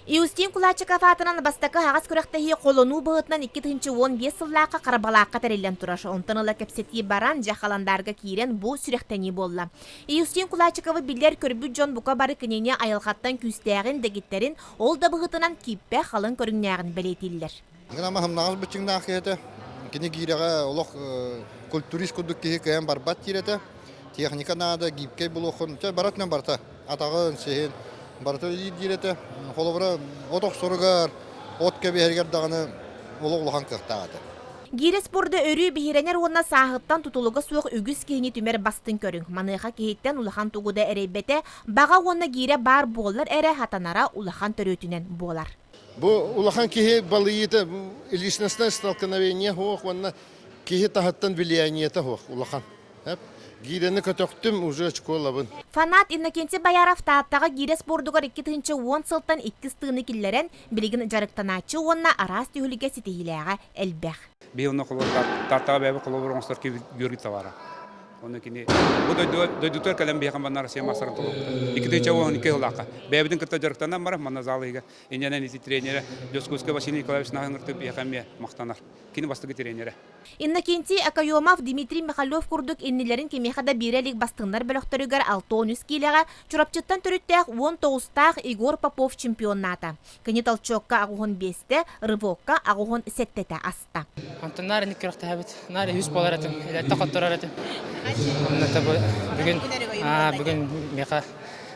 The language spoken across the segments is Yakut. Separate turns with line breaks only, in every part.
Иустин Кулачиков аатынан бастакы аһаҕас күрэхтэһии холонуу быһыытынан 2015 сыллаахха Харбалаахха тэриллэн турар. Онтон ыла кэпсэтии баран, дьэ халандаарга киирэн бу сүрэхтэнии буолла. Иустин Кулачиковы билэр, көрбүт дьон бука бары кинини айылҕаттан күүстээҕин, дэгиттэрин, ол да быһыытынан кииппэ халыҥ көрүҥнээҕин бэлиэтииллэр.
Гына сымнаҕас быччыҥнаах киһи этэ. Кини гиирэҕэ олох культурист курдук киһи кыайан барбат диир этэ. Техника наада, гибкэй буолуоххун, чэ барытынан барыта. Атаҕын, сиһин барыта үлэлиир диир этэ. Холобура, от охсоругар, от кэбиһэригэр даҕаны олох улахан кыахтаах этэ.
Гиирэ спорда өрүү биһирэнэр уонна сааһыттан тутулуга суох үгүс киһини түмэр бастыҥ көрүҥ. Маныаха киһиттэн улахан тугу да эрэйбэтэ, баҕа уонна гиирэ баар буоллар эрэ сатанара улахан төрүөтүнэн буолар.
Бу улахан киһи балыйыыта личностное столкновение суох уонна киһи таһыттан влияниета суох улахан. Гиирэни көтөхтүм, уже школабын.
Фанат Иннокентий Бояров Тааттаҕа гиирэ спордугар 2010 сылтан иккис тыыны киллэрэн, билигин дьарыктанааччы уонна араас түһүлгэ ситиһиилээҕэ элбэх.
Биһи онно холобур Тааттаҕа бэйэбит холобур оҥостор киһи Георгий Товаров. Онно кини бу дойдуга дойдутугар кэлэн биһиэхэ манна Россия маастарын толорбута. 2012 сыллаахха бэйэбитин кытта дьарыктанан баран манна зал иһигэр инньэнэн ити тренерэ Дьоскуйскай Василий Николаевич Наһыҥырты биһиэхэ эмиэ махтанар. Кини бастакы тренерэ.
Иннокентий Окоемов, Дмитрий Михалев курдук иннилэрин кимиэхэ да биэрэ илик бастыҥнар бөлөхтөрүгэр 63 киилэҕэ Чурапчыттан төрүттээх 19-таах Егор Попов чемпионнаата. Кини толчокка аҕуһун биэстэ, рывокка аҕуһун сэттэтэ аста.
Онтон наар инник күрэхтэһэбит. Наар үһүс буолар этим. Илэтте хотторор этим. Онно бүгүн бүгүн миэхэ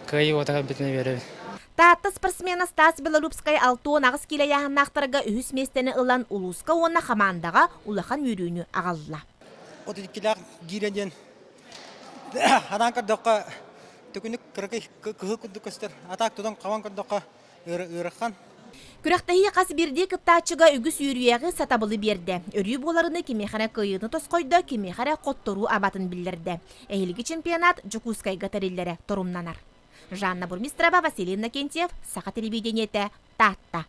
кыайыы уота кэлбитинэ үөрэбин.
Таатта спортсмена Стас Белолюбскай 68 киилэ ыйааһыннаахтарга үһүс миэстэни ылан улууска уонна хамаандаҕа улахан үөрүүнү аҕалла.
32-лээх гиирэ диэн анаан көрдөххө төкүнүк кыракый кыһыл курдук көстөр. Атаак тутан хабан көрдөххө ыарахан.
Күрэхтэһии хас биирдии кыттааччыга үгүс үөрүйэҕи, сатабылы биэрдэ. Өрүү буоларыныы кимиэхэ эрэ кыайыыны тосхойдо, кимиэхэ эрэ хотторуу абатын биллэрдэ. Эһиилги чемпионат Дьокуускайга тэриллэрэ торумнанар. Жанна Бурмистрова, Василий Иннокентьев, Саха телевидениетэ, Таатта.